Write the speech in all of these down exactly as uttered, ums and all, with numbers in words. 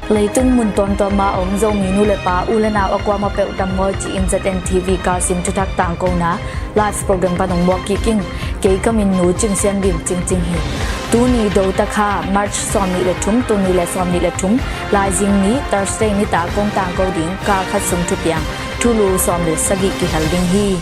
Leitung mun tuamtuam a om Zomi nu le pa, u le nau a kuamah peuh dam mawi ci-in Z N T V Kachin thuthak tangkona live program pan hong muak kik ing. Kei ka min Nu Cing Sian Lim Cingcing hi. Tuni Dotakha March sawmnih le thum, tul nih le sawmnih le thum, Laizing ni Thursday nitak kong tangko ding kal khat sung thupiang thulu sawm le sagih kihel ding hi.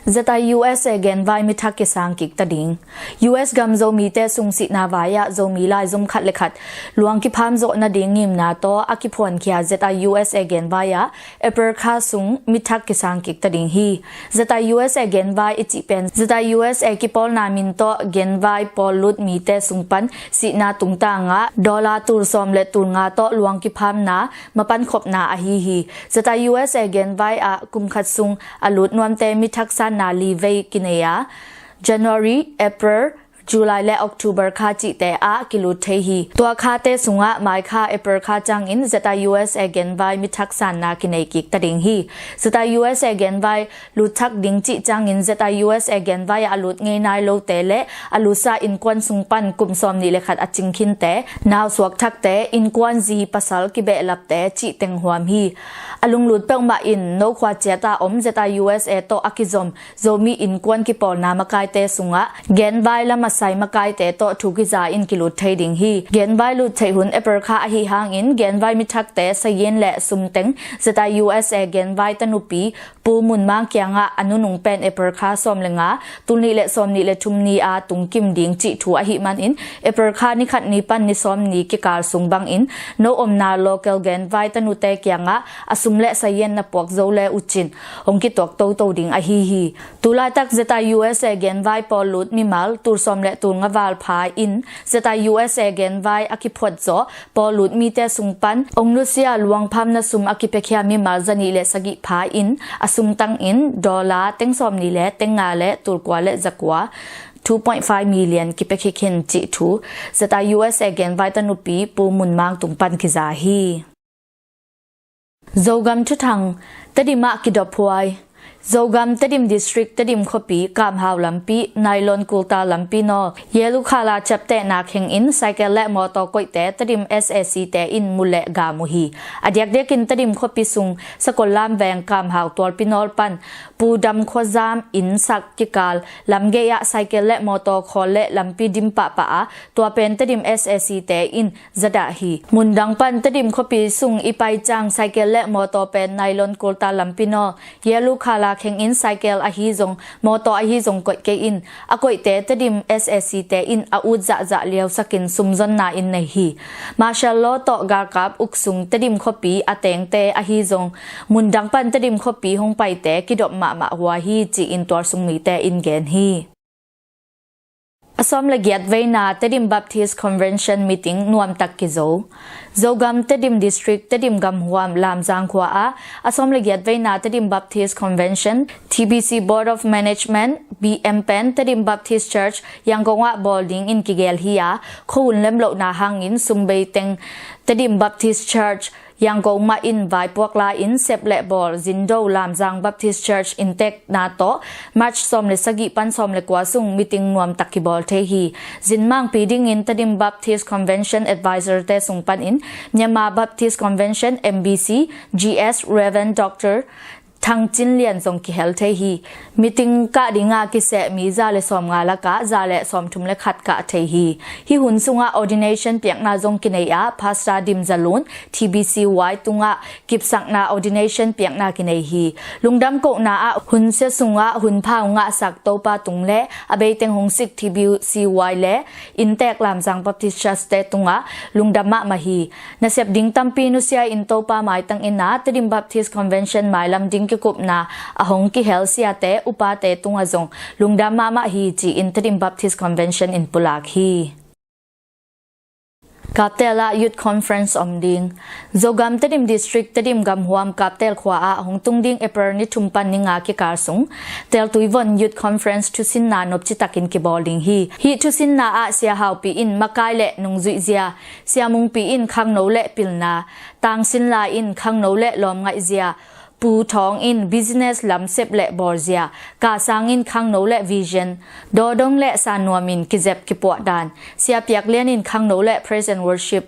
Z I U S A genvai mithak kisang kik ta ding. U S gam Zomite sung sihna vai-ah Zomi laizom khat le khat luang kipham zawh nading ngimna tawh a kiphuankhia Z I U S A genvai-ah April kha sung mithak kisang kik ta ding hi. Z I U S A genvai i cih pen Z I U S A kipawlna min tawh genvai pawl lut mite sung pan sihna tungtangah dollar tul sawm le tul nga tawh luang kiphamna mapan khopna ahi hi. Z I U S A genvai ah kum khat sung a lut nuamte mithak sanna li vei kinei a, January, April, July le October kha cihte ah kilut thei hi. Tua khate sungah mai kha April kha ciangin Z I U S A genvai mithak sanna kinei kik ta ding hi. Z I U S A genvai lut thak ding cih ciangin Z I U S A genvai ah a lut ngei nai lote le a lutsa innkuan sung pan kum sawmnih le khat a cing khinte, nausuak thakte, innkuan zi pasal kibehlapte cih teng huam hi. A lunglut peuhmah in no khua ciat a om Z I U S A tawh a kizom Zomi innkuan kipawlna makaite sungah genvai lamasai makaite tawh thu kiza in kilut thei ding hi. Genvai lut theih hun April kha ahi hangin genvai mithakte sayin le sumteng Z I U S A genvai tanupi Pu Mun Mang kiangah a nunung pen April kha sawm le nga, tul nih le sawmnih le thum ni a tungkim ding cih thu ahih manin April kha ni khat ni pan ni sawm ni kikal sung bangin no omna local genvai tanute kiangah a sum le sayin na puak zo le uh cin hong kituak toto ding ahi hi. Tulaitak Z I U S A genvai pawl lut mimal tul sawm le tul nga val pha in Z I U S A genvai a kiphuat zawh pawl lut mite sung pan ong nusia luangphamna sum a kipiakhia mimal zanih le sagih pha in a sum tangin dollar teng sawmnih le teng nga le tul kua le zakua two point five million kipiakhia khin cih thu Z I U S A genvai tanupi Pu Mun Mang tung pan kiza hi. Zogam thuthang, Tedim ah kidop huai. Zogam Tedim District Tedim khuapi Kamhau lampi, Nylon Kulta lampi nawl Yellow Color ciaptehna khengin cycle le mawtaw koihte Tedim S A C te in mu le gam uh hi. A diakdiakin Tedim khuapi sung Sakollam veng Kamhau tualpi nawl pan Pu Dam Khuazam inn sak kikal lamgei ah cycle le mawtaw khawl le lampi dim pahpah a, tua pen Tedim S A C te in zadah hi. Mundang pan Tedim khuapi sung i pai ciang cycle le mawtaw pen Nylon Kulta lampi nawl Yellow Color khengin cycle ahi zong, mawtaw ahi zong koih kei in, a koihte Tedim S A C te in a ut zahzah liausakin sumzonna in nei hi. Martial law tawh galkap uksung Tedim khuapi a tengte ahi zong, mundang pan Tedim khuapi hong paite kidop mahmah hua hi ci-in tualsung mite in gen hi. A sawm le giat veina Tedim Baptist Convention meeting nuamtak kizo. Zogam Tedim District Tedim gamhuam Lamzang khua ah a sawm le giat veina Tedim Baptist Convention, T B C Board of Management, B M pen Tedim Baptist Church Yangon ah bawl dingin kigel hi a, khuahun lemlohna hangin sumbei teng Tedim Baptist Church Yangon mah in vaipuak la-in sep le bawl zindo Lamzang Baptist Church inntekna tawh March sawm le sagih pan sawm le kua sung meeting nuamtak kibawl thei hi. Zin mangpi dingin Tedim Baptist Convention Advisor te sung panin Myanmar Baptist Convention M B C G S Reverend Doctor Thang Cin Lian zong kihel thei hi. Meeting kah dinga kiseh mi za le sawmnga lakah za le sawmthum le khat kah thei hi. Hih hun sungah ordination piakna zong kinei ah Pastor Dim Za Lun T B C Y tungah kipsakna ordination piakna kinei hi. Lungdam kohna ah hunsia sungah hunpha uh ngahsak Topa tung le a beiteng hong sik T B C Y le inntek Lamzang Baptist Church te tungah lungdam mahmah hi. Nasep ding tampi nusia in Topa maitang in a Tedim Baptist Convention mailam ding kikupna a hong kihel siate upate tungah zong lungdam mahmah hi ci-in Tedim Baptist Convention in pulak hi. Kaptel ah Youth Conference om ding. Zogam Tedim District Tedim gamhuam Kaptel khua ah hong tung ding April ni thum pan ni nga kikal sung Teltuivon Youth Conference thusinna nopci takin kibawl ding hi. Hih thusinna ah Sia Haupi in makai le nungzuihzia, Sia Mungpi in khangno le pilna, Tang Sinla in khangno le lawmngaihzia, Pu Thawng in business lam sep le bawlzia, Ka Sang in khangno le vision, Daw Dong le San Nuam in kizep kipuah dan, Sia Piak Lian in khangno le praise and worship,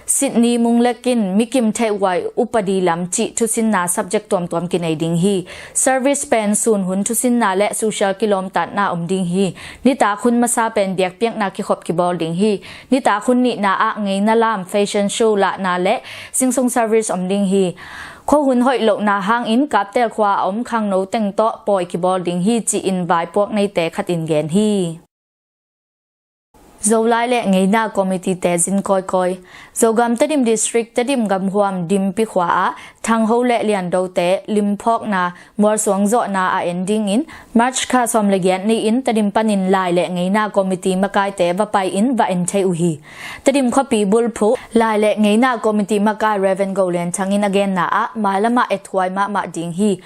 Sydney Mung Lek in mikim theihhuai upadi lam cih thusinna subject tuamtuam kinei ding hi. Service pen sun hun thusinna le social kilawmtatna om ding hi. Nitak hun masa pen biakpiakna kikhop kibawl ding hi. Nitak hun nihna ah ngeina lam, fashion show, lahna le singsung service om ding hi. Khuahun hoih lohna hangin Kaptel khua a om khangno teng tawh pawi kibawl ding hi, ci-in vaipuak neite khat in gen hi. Zolai le Ngeina Committee te zin kawikawi. Zogam Tedim District, Tedim gamhuam Dimpi khua ah Thangho le Liando te limphawkna mualsuang zawhna a en dingin March kha sawm le giat ni-in Tedim panin Lai le Ngeina Committee makaite va pai-in va en thei uh hi. Tedim khuapi bulphuh Lai le Ngeina Committee makai Reverend Go Lian Thang in a genna ah mailam ah ethuai mahmah ding hi.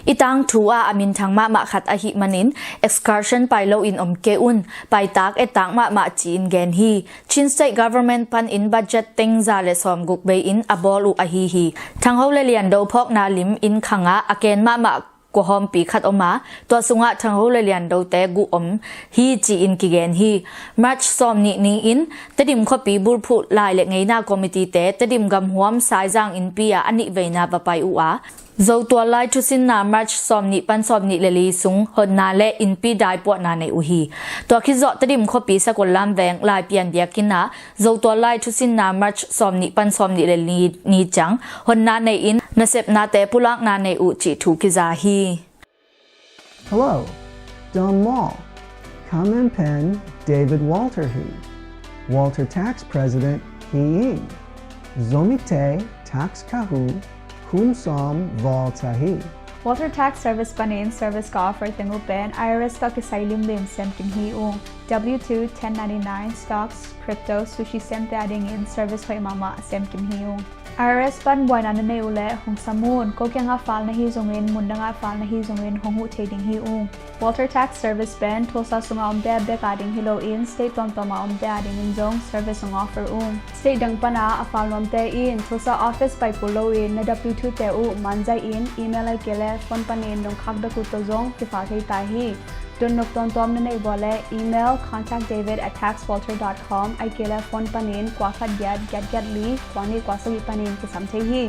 I tangthu ah a minthang mahmah khat ahih manin excursion pai loin om kei un, paitak ettak mahmah ci-in gen hi. Chin State Government panin budget teng za le sawmguk bei-in a bawl uh ahi hi. Thangho le Liando phawkna lim inn khangah a ken mahmah kuahawmpi khat om a, tua sungah Thangho le Liando te guh om hi, ci-in kigen hi. March sawmnih ni-in Tedim khuapi bulphuh Lai le Ngeina Committee te Tedim gamhuam Saizang innpi ah a nihveina va pai uh a, Zotual Lai thusinna March sawmnih pan sawmnih le li sung honna le innpi daipuahna nei uh hi. Tua khit zawh Tedim khuapi Sakullam veng Lai pianbiak inn ah Zotual Lai thusinna March sawmnih pan sawmnih le li ni ciang honna nei-in nasepnate pulakna nei uh cih thu kiza hi. Hello, Dom Mall. Ka min pen David Walter hi. Walter Tax President hi ing. Zomite tax ka hu kum sawm vawl ta hi. Walter Tax Service panin service ka offer teng uh pen I R S tawh kisai limlim sem kim hi ung. W two, ten ninety-nine, stocks, crypto, sushi semte adingin service hoih mahmah sem kim hi ung. I R S pan buaina na nei uh leh hong sam un. Ko kiangah file na hi zongin, mundangah file na hi zongin hong huh thei ding hi ung. Walter Tax Service pen Tulsa sungah omte bek ading hi loin state tuamtuamah omte adingin zong service hong offer ung. State dang pana a file nuamte in Tulsa office pai kul loin na W two te uh man zaih in, email ahih kei leh phone panin nong khak bek uh tawh zong kifile thei ta hi. Dotnop tuamtuam na neih uh leh email contact david at tax walter dot com ahih kei leh phone panin kua khat giat giat giat li kua nih kua sagih panin kisam thei hi.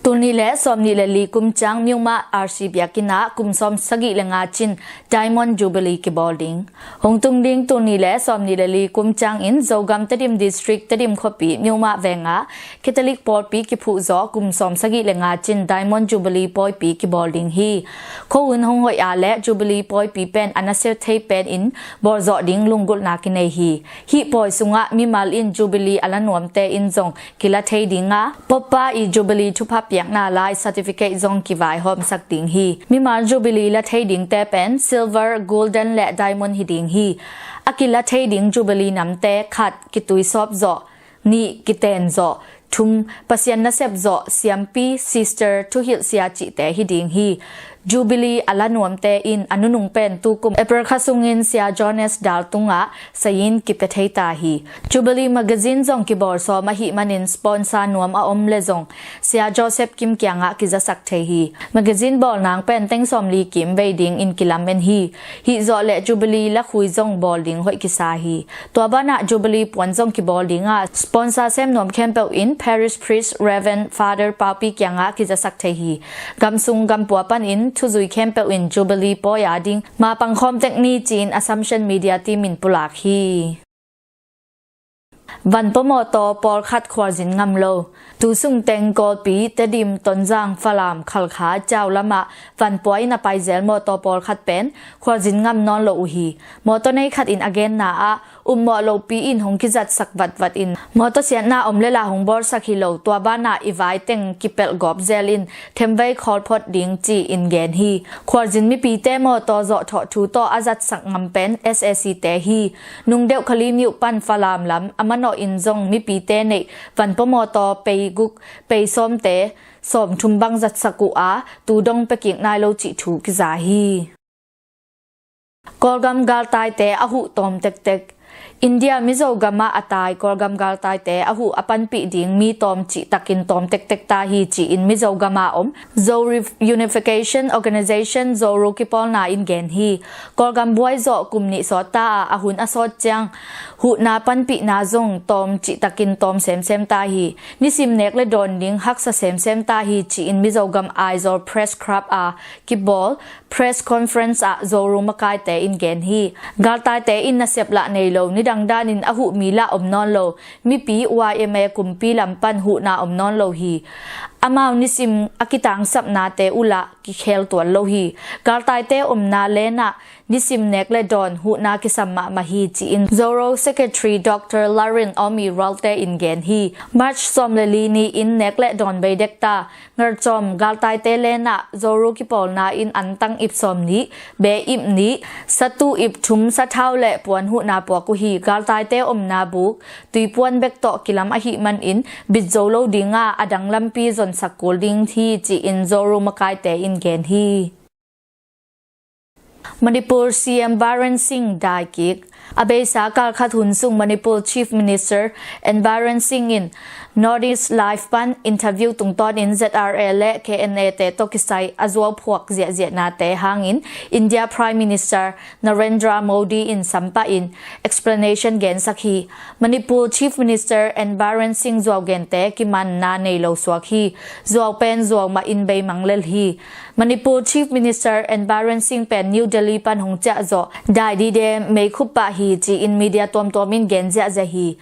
Tul nih le sawmnih le li kum ciang Myanmar R C biakinn ah kum sawm sagih le nga cin Diamond Jubilee kibawl ding. Hong tung ding tul nih le sawmnih le li kum ciangin Zogam Tedim District, Tedim khuapi Myanmar vengah Catholic pawlpi kiphuh zawh kum sawm sagih le nga cin Diamond Jubilee pawipi kibawl ding hi. Khuahun hong hoih a le Jubilee pawipi pen a nasia thei penin bawlzawh ding lunggulhna kinei hi. Hih pawi sungah mimal in Jubilee a la nuamte in zong kila thei ding a, Pope pa i Jubilee thupha piakna lai certificate zong kivaihawmsak ding hi. Mimal Jubilee la thei dingte pen silver, golden le diamond hi ding hi. A kila thei ding Jubilee namte: khat, kituisawp zawh; nih, kiten zawh; thum, Pasian nasep zawh, siampi, sister, thuhilh sia cihte hi ding hi. Jubilee a la nuamte in a nunung pen tukum April kha sungin Sia Jones Dal tungah sai-in kipia thei ta hi. Jubilee magazine zong kibawl sawm ahih manin sponsor nuam a om le zong Sia Joseph Kim kiangah kizasak thei hi. Magazine bawl nang pen teng sawmli kim vei dingin kilamen hi. Hih zawh le Jubilee lakhui zong bawl ding hoih kisa hi. Tua banah Jubilee puan zong kibawl ding a, sponsor sem nuam khempeuh in Parish Priest, Reverend, Father, Paupi kiangah kizasak thei hi. Gamsung gampua panin thuzui khempeuh in Jubilee pawi a ding mapang khawm tek ni ci-in Assumption Media team in pulak hi. Vanpua mawtaw pawlkhat khualzin ngam lo. Tu sungteng Kawlpi, Tedim, Tonzang, Falam, Khalkha, Ciau lamah vanpua in a paizel mawtaw pawlkhat pen khualzin ngam nawn lo uh hi. Mawtaw nei khat in a genna ah, upmawh lopi in hong kizatsak vatvat in mawtaw siatna om le la hong bawlsak hi lo, tua banah i vai teng kipelh gawp zel in themvei khawl phot ding ci-in gen hi. Khualzin mipite mawtaw zawhthawh thu tawh a zatsak ngam pen S A C te hi. Nungdeuh Kalaymyo pan Falam lam a manawh in zong mipite neih vanpua mawtaw pei guk pei sawmte sawmthum bang zatsak uh a, tu dong pia kik nai lo cih thu kiza hi. Kawlgam galtaite a huh tawm tektek. India Mizo gamah a tai Kawlgam galtaite a huh a panpih ding mi tawm cihtakin tawm tektek ta hi ci-in Mizo gama om Zo Reunification Organization Zoru kipawlna in gen hi. Kawlgam buai zawh kum nih sawt ta a, a hun a sawt ciang huhna panpihna zong tawm cihtakin tawm semsem ta hi. Nisim nek le dawn ding haksa semsem ta hi ci-in Mizo gam Aizawl Press Club a kibawl press conference ah Zoru makaite in gen hi. Galtaite in nasep lah nei lo, nidang danin a huh mi lah om nawn lo. Mipi Y M A kumpi lam pan huhna om nawn lo hi. Amau nisim a kitangsapnate uh lah kikhel tuan lo hi. Galtaite omna lenah nisim nek le dawn huhna kisam mahmah hi ci-in Zoru Secretary Doctor Larin Omi Ralte in gen hi. March sawm le li ni-in nek le dawn bei dek ta Ngarcawm galtaite lenah Zoru kipawlna in antang ip sawm nih, be ip nih, satu ip thum sathau le puan huhna puak uh hi. Galtaite omna buk tuipuan bek tawh kilam ahih manin bit zo lo dinga a dang lampi zonsak kul ding hi ci-in Zoru makaite in gen hi. Manipur C M Biren Singh daikik. A beisa kalkhat hun sung Manipur Chief Minister N Biren Singh in North East Live pan interview tungtawnin Z R A le K N A te tawh kisai a zuauphuak ziahziahnate hangin India Prime Minister Narendra Modi in sampah in explanation gensak hi. Manipur Chief Minister N Biren Singh zuaugente kimanna nei lo suak hi. Zuau pen zuau mahin beimang lel hi. Manipur Chief Minister N Biren Singh pen New Delhi pan hong ciahzawh dai dide meikhup pah hi ci-in media tuamtuam in gen ziahziah hi.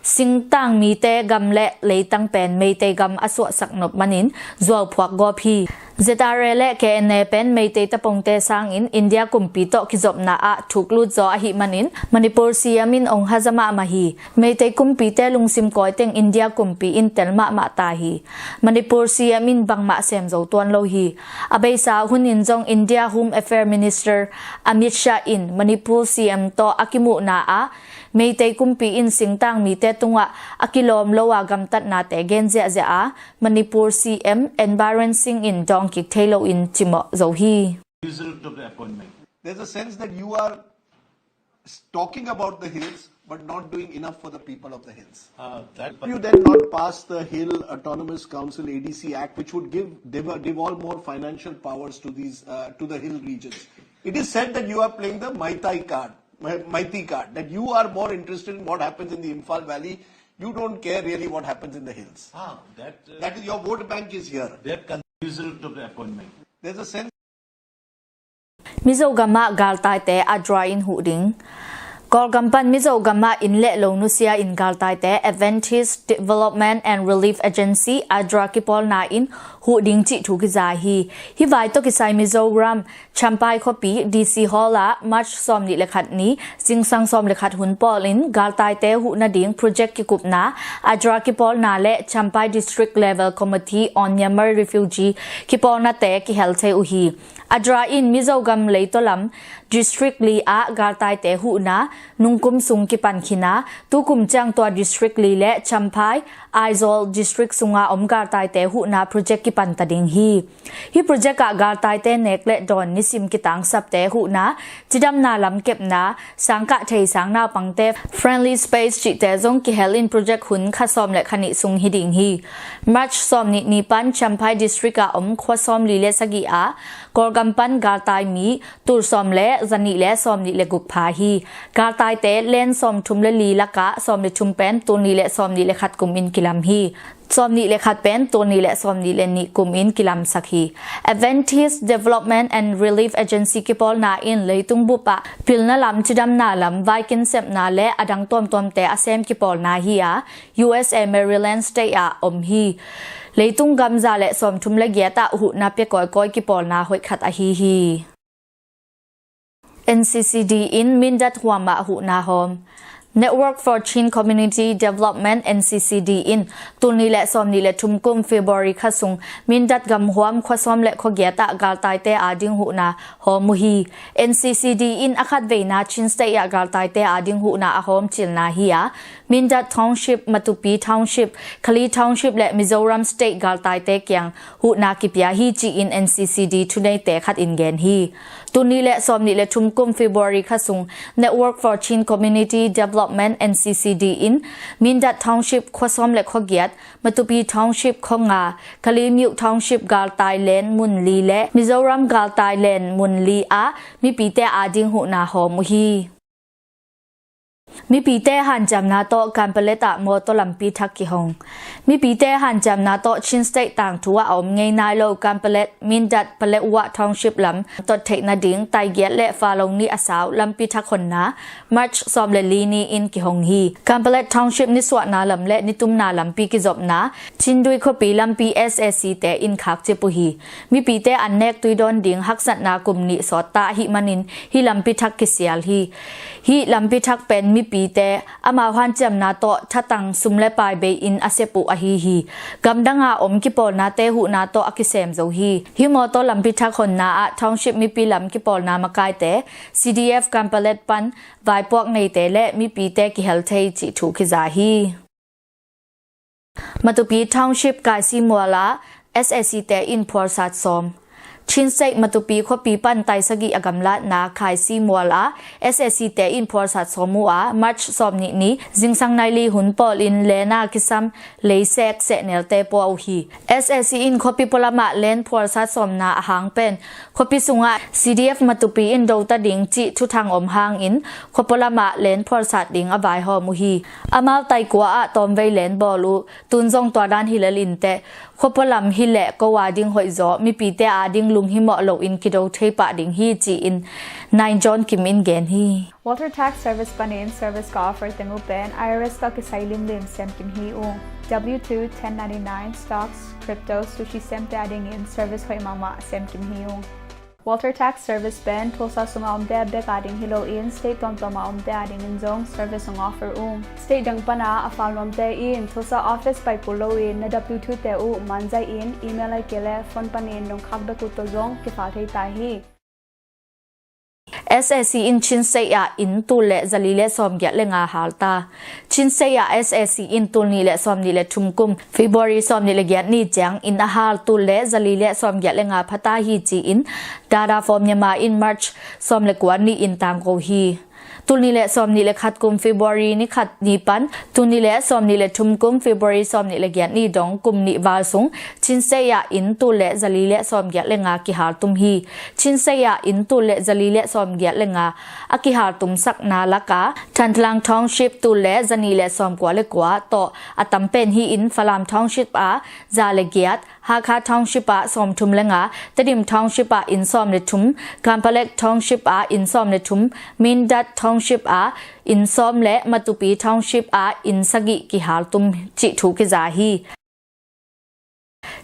Singtang mite gam le leitang pen Meitei gam a suahsak nop manin zuauphuak gawp hi. Z R A le K N A pen Meitei tapongte sangin India kumpi tawh kizopna ah thuklut zaw ahih manin Manipur C M in ong haza mahmah hi. Meitei kumpite lungsim kawiteng India kumpi in tel mahmah ta hi. Manipur C M in bangmah sem zo tuan lo hi. A beisa hunin zong India Home Affairs Minister Amit Shah in Manipur C M tawh a kimuhna ah Meitei kumpi in singtang mite tungah a kilawm lo a gamtatnate gen ziahziah a, Manipur C M N Biren Singh in dawngkik thei loin cimawh zo hi. Result of the appointment. There's a sense that you are talking about the hills, but not doing enough for the people of the hills. Uh, that You then not pass the Hill Autonomous Council, A D C Act, which would give dev-, devolve more financial powers to these, uh, to the hill regions. It is said that you are playing the Maitai card, Mai-, Maiti card, that you are more interested in what happens in the Imphal Valley. You don't care really what happens in the hills. Ah, that, uh, that is, your vote bank is here. That con- result of the appointment. There's a sense Mizo gamah galtaite ADRA in huh ding. Kawlgam pan Mizo gamah inn le lo nusia in galtaite Adventist Development and Relief Agency ADRA kipawlna in huh ding cih thu kiza hi. Hih vai tawh kisai Mizoram Champhai khuapi D C Hall ah March sawm nih le khat ni zingsang sawm le khat hun pawl in galtaite huh nading project kikupna ADRA kipawlna le Champhai District Level Committee on Myanmar Refugee kipawlnate kihel thei uh hi. ADRA in Mizo gam leitaw lam district li ah galtaite huhna nungkum sung kipan khin a, tukum ciang tua district li le Champhai, Aizawl district sunga om galtaite huhna project kipan ta ding hi. Hih project ah galtaite nek le dawn nisim kitangsapte huhna, cidamna lam kepna, sangkah thei sang naupangte friendly space cihte zong kihel in project hun kha sawm le kha nih sung hi ding hi. March sawm nih ni pan Champhai district ah om khua sawm li le sagih ah Kawlgam pan galtai mi tul sawm le zanih le sawm nih le guk pha hi. Galtaite len sawm thum le li lakah sawm le thum pen tul nih le sawm nih le khat kum in kilam hi. Sawm nih le khat pen tul nih le sawm nih le nih kum in kilamsak hi. Adventist Development and Relief Agency kipawlna in leitung bup ah pilna lam, cidamna lam, vaikin sepna le a dang tuamtuamte a sem kipawlna hi a, U S A Maryland State ah om hi. Leitung gam za le sawm thum le giat ah huhna pia kawikawi kipawlna hoih khat ahi hi. N C C D in Mindat huam ah huhna hawm. Network for Chin Community Development, N C C D in tul nih le sawm nih le thum kum February kha sung Mindat gamhuam khua sawm le khua giat ah galtaite ading huhna hawm uh hi. N C C D in a khatveina Chin State ah galtaite ading huhna a hawm cilna hi a, Mindat Township, Matupi Township, Kalay Township le Mizoram State galtaite kiang huhna kipia hi ci-in N C C D thuneite khat in gen hi. Tul nih le sawm nih le thum kum February kha sung Network for Chin Community Development Development, N C C D in Mindat Township khua sawm le khua giat, Matupi Township khua nga, Kalaymyo Township galtai len mun li le Mizoram galtai len mun li ah mipite ading huhna hawm uh hi. Mipite hanciamna tawh Kanpetlet ah mawtaw lampi thak kihong. Mipite hanciamna tawh Chin State tangthu ah a om ngei nai lo Kanpetlet, Mindat, Paletwa Township lam tot theih nading taigiat le falo ni a sau lampi thak honna March sawm le li ni in kihong hi. Kanpetlet Township nisuahna lam le nitumna lampi kizopna Chindui khuapi lampi S A C te in khakcip uh hi. Mipite an nek tuidawn ding haksatna kum nih sawt ta ahih manin hih lampi thak kisial hi. Hih lampi thak pen mipite amau hanciamna tawh thatang sum le pai bei in a sep uh ahi hi. Gamdang a om kipawlnate huhna tawh a kisem zo hi. Hih mawtaw lampi thak honna ah township mipi lam kipawlna makaite, C D F Kanpetlet pan vaipuak neite le mipite kihel thei cih thu kiza hi. Matupi Township Kaisi mual ah S A C te in phualsat sawm. Chin State Matupi khuapi pan tai sagih a gamlatna Kaisi mual ah S A C te in phualsat sawm uh a, March sawm nih ni zingsang nai li hun pawl in lena kisam leisek sehnelte pua uh hi. S A C in khuapi pualam ah len phualsat sawmna a hang pen khuapi sungah C D F Matupi in dota ding cih thuthang om hangin khua pualam ah len phualsat ding a vaihawm uh hi. Amau taikua ah tawmvei len bawl uh. Tun zong tua dan hi lel inteh, khua pualam hi leh ko ading hoihzaw, mipite ading lunghimawh loin kido thei pah ding hi ci-in Nine John Kim in gen hi. Walter Tax Service panin service ka offer teng uh pen I R S ka kisai limlim sem kim hi ung. W two, ten ninety-nine, stocks, crypto, sushi semte adingin service hoih mahmah sem kim hi ung. Walter Tax Service pen Tulsa sunga omte bek ading hi loin state tuamtuama omte adingin zong service hong offer ung. State dang pana a fal nuamte in Tulsa office pai kul loin na W two te uh manzai in email ahih kei leh phone panin dong khak bek uh tawh zong kifal thei ta hi. S A C in Chin State ah inn tul le zali le sawmgiat le nga hal ta. Chin State ah S A C in tul nih le sawmnih le thum kum February sawmnih le giat ni ciang inn a hal tul le zali le sawmgiat le nga pha ta hi ci-in Data for Myanmar in March sawm le kua ni in tangko hi. Tul nih le sawmnih le khat kum February ni khat ni pan tul nih le sawmnih le thum kum February sawmnih le giat ni dong kum nih val sung Chin State ah inn tul le zali le sawmgiat le nga kihal tum hi. Chin State ah inn tul le zali le sawmgiat le nga a kihal tumsakna lakah Thantlang Township tul le zanih le sawmkua le kua tawh a tam pen hi-in Falam Township ah za le giat, Hakha Township ah sawmthum le nga, Tedim Township ah inn sawm le thum, Kanpetlet Township ah inn sawm le thum, Mindat Township ah inn sawm le Matupi Township ah inn sagih kihal tum cih thu kiza hi.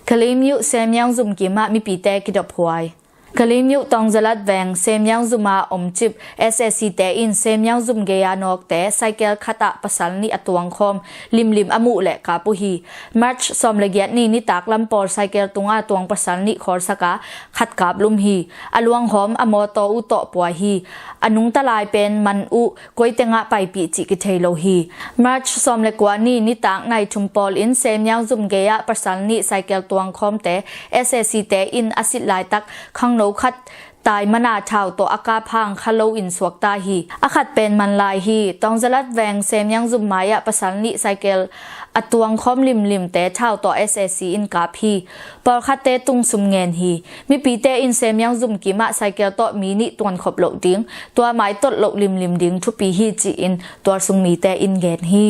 Kalaymyo Semyang zum kim ah mipite kidophuai. Kalaymyo Tawngzalat veng Semyang zum a omcip S A C te in Semyang zum gei-a nawkte cycle khat ah pasal nih a tuangkhawm limlim a muh le kap uh hi. March sawm le giat ni nitak lam pawl cycle tunga tuang pasal nih khawlsak a khat kap lum hi. A luanghawm a mawtaw uh tawh pua hi. A nungta lai pen man uh koi tengah paipih cih kithei lo hi. March sawm le kua ni nitak nai thum pawl in Semyang zum gei-ah pasal nih cycle tuangkhawmte S A C te in a sit laitak khangno khat tai mana thau tawh a kap hang kha lo in suakta hi. A khat pen man lai hi. Tawngzalat veng Semyang zum mai-ah pasal nih cycle a tuangkhawm limlimte thau tawh S A C in kap hi. Pawlkhatte tung sum ngen hi. Mipite in Semyang zum kimah cycle tawh mi nih tuankhop loh ding, tua mai tolh loh limlim ding thupi hi ci-in tualsung mite in gen hi.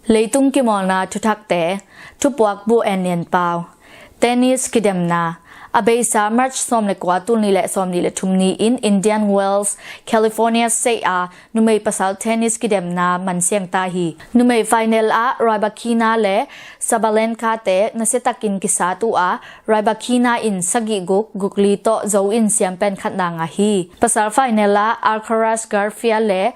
Leitung kimawlna thuthakte, thupuak bu en nian pau. Tennis kidemna. A beisa March sawm le kua tul nih le sawm nih le thum ni in Indian Wells, California State a numei pasal tennis kidemna man siang ta hi. Numei final ah Rybakina le Sabalenka te nasiatakin kisat uh a, Rybakina in sagih guk, guk li tawh zo in siam pen khatna ngah hi. Pasal final ah Alcaraz Garcia le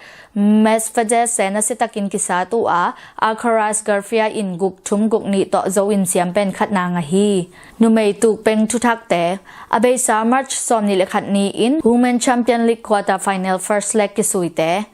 Medvedev te nasiatakin kisat uh a, Alcaraz Garcia in guk thum, guk nih tawh zo in siam pen khatna ngah hi. Numei tukpeng thuthakte. A beisa March sawm nih le khat ni in Women Champion League quarter final first leg kisuite,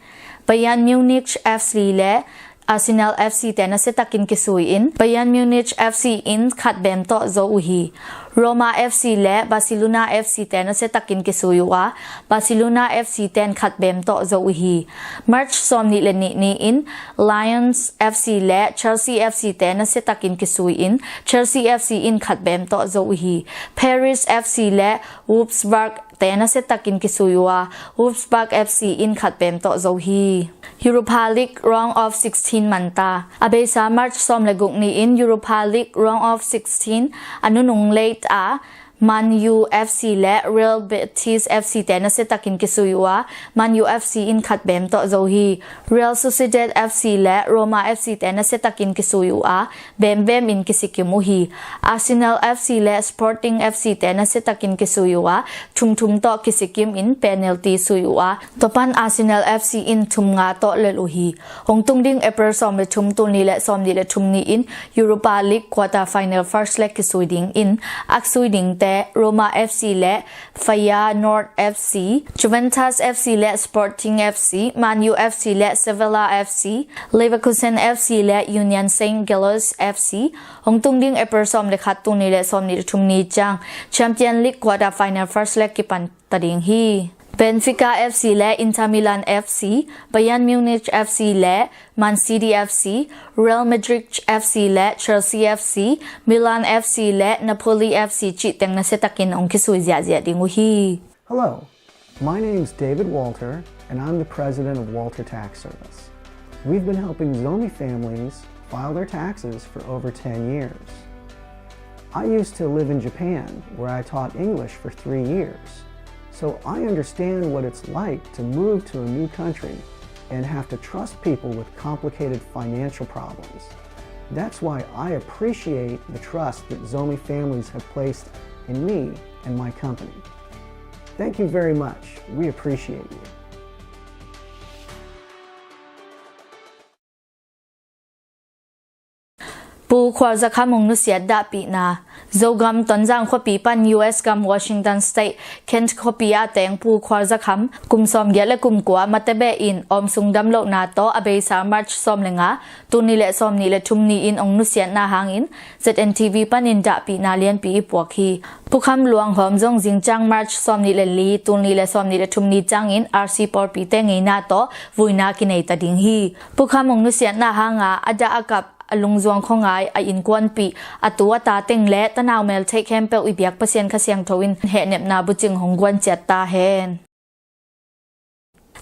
Bayern Munich F C le Arsenal F C te nasiatakin kisui in Bayern Munich F C in khat bem tawh zo uh hi. Roma F C le Barcelona F C te nasiatakin kisui uh a, Barcelona F C ten khat beem tawh zo uh hi. March sawmnih le nih ni-in Lyons F C le Chelsea F C te nasiatakin kisui in, Chelsea F C in khat beem tawh zo uh hi. Paris F C le Wolfsburg te nasiatakin kisui uh a, Wolfsburg F C in khat beem tawh zo hi. Europa League round of sixteen man ta. A beisa March sawm le guk ni-in Europa League round of sixteen a nunung late a, Man U F C le Real Betis F C te nasiatakin kisui uh a, Man U F C in khat beem tawh zo hi. Real Sociedad F C le Roma F C te nasiatakin kisui uh a, beem beem in kisikim uh hi. Arsenal F C le Sporting F C te nasiatakin kisui uh a, thum thum tawh kisikim in penalty sui uh a, tua pan Arsenal F C in thum nga tawh lel uh hi. Hong tung ding April sawm le thum, tul nih le sawmnih le thum ni-in Europa League quarter final first leg kisui dingin a kisui dingte Roma F C le Feyenoord F C, Juventus F C le Sporting F C, Man U F C le Sevilla F C, Leverkusen F C le Union Saint Gilloise F C. Hong tung ding April sawm le khat, tul nih le sawmnih le thum ni ciang Champion League quarter final first leg kipan ta ding hi. Benfica F C le Inter Milan F C, Bayern Munich F C le Man City F C, Real Madrid F C le Chelsea F C, Milan F C le Napoli F C cih teng nasiatakin hong kisui ziahziah ding uh hi. Hello, my name's David Walter, and I'm the president of Walter Tax Service. We've been helping Zomi families file their taxes for over ten years. I used to live in Japan, where I taught English for three years. So I understand what it's like to move to a new country and have to trust people with complicated financial problems. That's why I appreciate the trust that Zomi families have placed in me and my company. Thank you very much. We appreciate you. Pu Khual Za Kham hong nusiat dahpihna. Zogam Tonzang khuapi pan U S gam Washington State Kent khuapi ah teng Pu Khual Za Kham kum sawmgiat le kum kua mate beh in awmsung damlohna tawh a beisa March sawm le nga, tul nih le sawmnih le thum ni-in hong nusiatna hangin Z N T V panin dahpihna lianpi i puak hi. Pu Kham luanghawm zong zingciang March sawmnih le li, tul nih le sawmnih le thum ni ciangin R C pawlpite ngeina tawh vuina kinei ta ding hi. Pu Kham hong nusiatna hanga a dah a kap, a lungzuang khuangai, a innkuanpih, a tu a ta teng le tanau meltheih khempeuh i biak Pasian Kha Siangtho in hehnepna bucing hong guan ciat ta hen.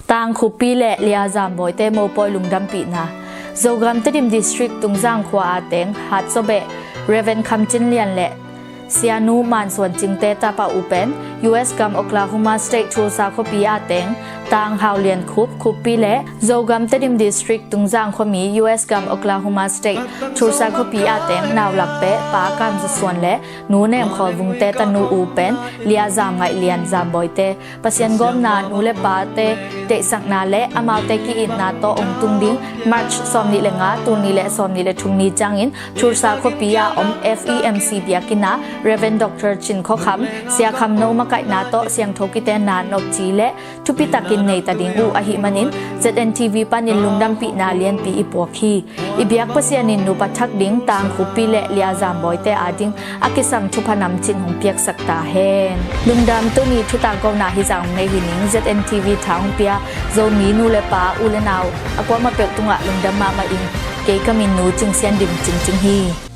Tangkhuppi le Lia Zam Bawite mopawi lungdampihna. Zogam Tedim District Tungzang khua a teng Hatsawbeh Rev. Kham Cin Lian le Sianu Man Suan Cingte tapa uh pen U S gam Oklahoma State Tulsa khuapi a teng Tang Hau Lian Khup, Khuppi le Zogam Tedim District Tungzang khuami U S gam Oklahoma State Tulsa khuapi a teng naulak peh Pa Kam Za Suan le Nu Nem Khawl Vungte tanu uh pen Lia Zam Ngaih Lian Zam Bawite, Pasian gawmna nu le pate deihsakna le amaute ki-itna tawh hong tung ding March sawmnih le nga, tul nih le sawmnih le thum ni ciangin Tulsa khuapi a om F E M C biakinn ah Rev. Doctor Cin Khua Kham, Sia Kham No makaihna tawh siangtho kitenna nopci le thupi takin nei ta ding uh ahih manin Z N T V panin lungdampihna lianpi i puak hi. I biak Pasian in nupa thak ding Tangkhuppi le Lia Zam Bawite ading a kisam thupha namcin hong piaksak ta hen. Lungdam. Tuni thutak kohna hi zah hong nei hi ning. Z N T V tha hong pia Zomi nu le pa, u le nau a kuamah peuh tungah lungdam mahmah ing. Kei ka min Nu Cing Sian Dim Cing Cing hi.